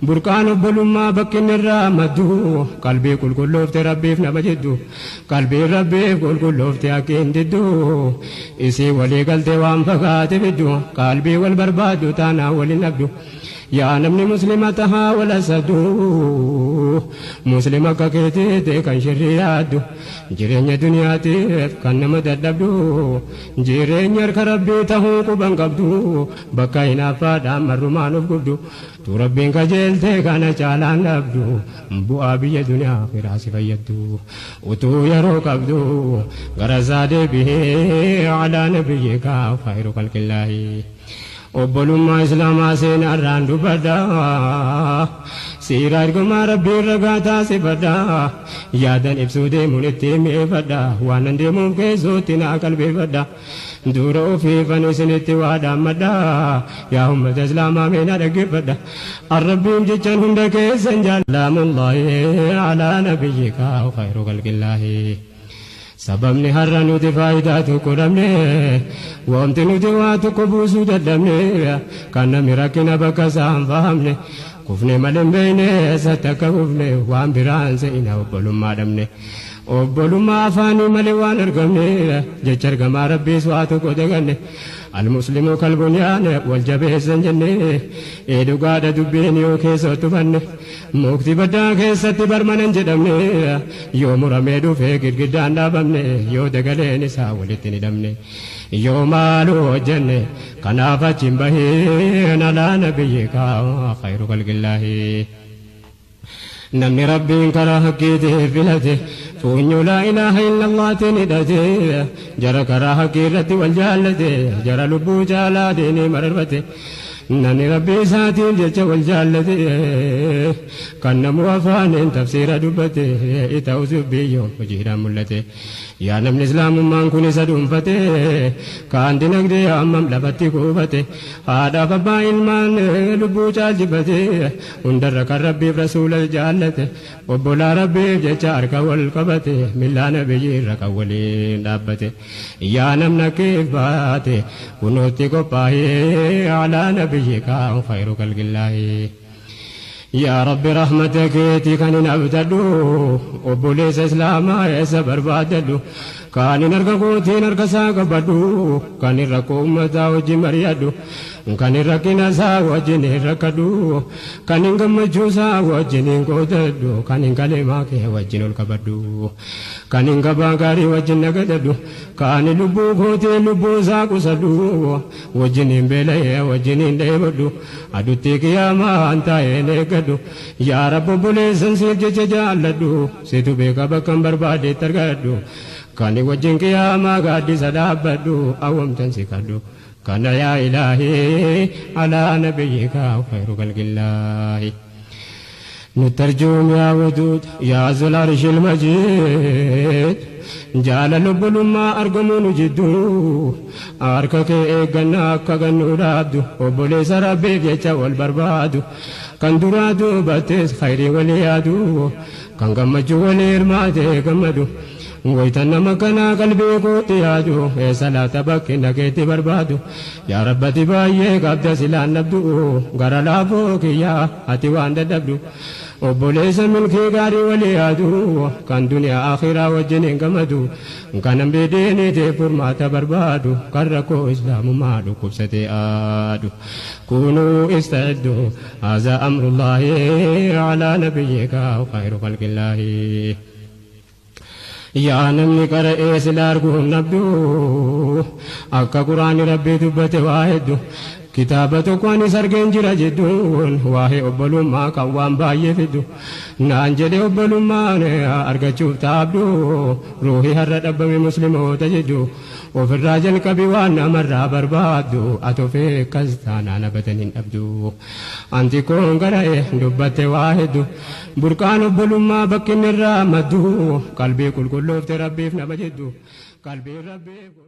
Burqaan obbolummaa bakki inni irraa maddu, qalbii qulqulloofte Rabbiif nama jiddu, qalbiin Rabbiif qulqulloofte haqqiin diddu, isii walii galtee waan fagaate fiddu, qalbii wal barbaaddu taanaan wal hin dhabdu. Yaa namni muslima tahaa wal hasaddu, muslima akka keetiitti kan shirrii yaaddu, jireenya duniyaatiif kan nama dadhabdu, jireenya harka Rabbii tahuu quban qabdu, bakka hinaaffaadhaan marrumaan of gubdu, Tu Rabbiin qajeelte kana caalaan dhabdu, bu'aa biyya duniyaa akhiraa si fayyaddu. Utuu yeroo qabdu gara isaa deebi'ee, alaa nabiyyika khayru khalqillaahi. Obbolummaa Islaamaa seenaarraan dubbadha, siiraa ergamaa Rabbii ragaa taasifadha. Yaadan ibsuu deemuun itti mi'eeffadha, waan deemuuf keessootti naa qalbeeffadha. Dura ofiifan isinitti waa dhaammadha, yaa ummata Islaamaa mee na dhaggeeffadha. Arrabbiin jechan hunda keessan jaalaamullaahi alaa nabiyyika khayru khalqillaahi. Sababni har'a nuti faayidaa tokko dhabne, wanti nuti waa tokko buusuu dadhabne, kan namni rakkina bakka isaa hin fahamne, kufne malee hin beekne eessatti akka kufne, waan biraan se'ina obbolummaa dhabne. Obbolummaa afaanii malee waan argamne, jecha ergamaa Rabbiis waa tokko daganne. Almuslimu kalbunyaan wal jabeessan jenne, ee dhugaadha dubbiin yoo keessatti hubanne. Mukti baddaa keessatti barmanan jedhamne, yoo muramee dhufee girgiddaan dhaabamne, yoo dagaleen isaa walitti hin hidhamne, yoo maaluu hojjenne kanaaf achi hin bahin, alaa nabiyyika khayru khalqillaahi. Namni Rabbiin karaa haqqiitiif filate, funyoo laa ilaaha illallaatiin hidhate, jara karaa haqqii irratti wal jaallate, jara lubbuu caalaa diinii mararfate. Namni Rabbii isaatiif jecha wal jaallate, kan namuu afaaniin tafsiira dubbate, ta'us dubbiyyoo hojiidhaan mul'ate. Yaa namni Islaamummaan kun isa dhuunfate, kaan dinagdee hammam lafatti kuufate, haadhaaf abbaa ilmaan lubbuu caalchifate, hundarra kan Rabbiif rasuula jaallate, obbolaa Rabbiif jecha harka wal qabate, millaa nabiyyi irra kan waliin dhaabbate. Yaa namna keef baate kunootti qophaa'ee, alaa nabiyyika khayru khalqillaahi. Yaa Rabbi, rahmata keetii kan hin abdadhu, obboleessa Islaamaa eessa barbaadadhu, kan hin harka kootiin harka isaa qabadhu, kan hin rakkoo ummataa wajjin mari'adhu, kan hin rakkina isaa wajjin hin rakkadhu, kan hin gammachuu isaa wajjin hin qoodadhu, kan hin kalimaa kee wajjin ol qabadhu, kan hin gabaa gaarii wajjin nagadadhu, kan hin lubbuu kootiin lubbuu isaa qusadhu, wajjin hin beela'ee wajjin hin dheebodhu, adutti qiyaamaan taa'een eeggadhu. Yaa Rabbi, obboleessan siif jecha jaalladhu, situ beeka bakkan barbaadetti argadhu, kan wajjin qiyaamaa gaaddisa dhaabbadhu, awwamtan si kadhu kana. Yaa ilaahii, alaa nabiyyika khayru khalqillaahi. نترجم يا ودود يا ذو العرش المجيد، jaalala obbolummaa argamuun jidduu harka kee eeggannaa akka gannuu dhaabdu, obboleessa Rabbiif jecha wal barbaadu, kan duraa duubattes khayrii walii yaadu, kan gammachuu walii hirmaatee gammadu. Waytan nama kanaa qalbii kootti yaadu, eessa laata bakki nageetti barbaadu? Yaa Rabbati baay'ee qabda silaan dhabdu, gara laafoo kiyyaa ati waan dadhabdu, obboleessa milkii gaarii walii yaadu, kan duniyaa akhiraa wajjin hin gammadu, kan namni diiniitiif furmaata barbaadu, kan rakkoo Islaamummaa dhukkubsatee aadu. Kunuu ista'iddu, haza amrullaahi, alaa nabiyyika khayru khalqillaahi. Yaa namni qara'ee sila arguun dhabdu, akka Quraanni Rabbii dubbate waa hedduu, kitaaba tokko anis argeen jira jedhuun, waa'ee obbolummaa kan waan baay'ee fiddu naan jedhe. Obbolummaan argachuuf taabdu ruuhii har'a dhabbame muslimoota jedhu, ofirraa jalqabi waan namarraa barbaaddu, ati ofee akkas taanaan abadan hin dhabdu. Anti koon qara'e dubbatte waa hedduu, burqaan obbolummaa bakki inni irraa maddu, qalbii qulqulloofte Rabbiif nama jedhu, qalbii Rabbiif.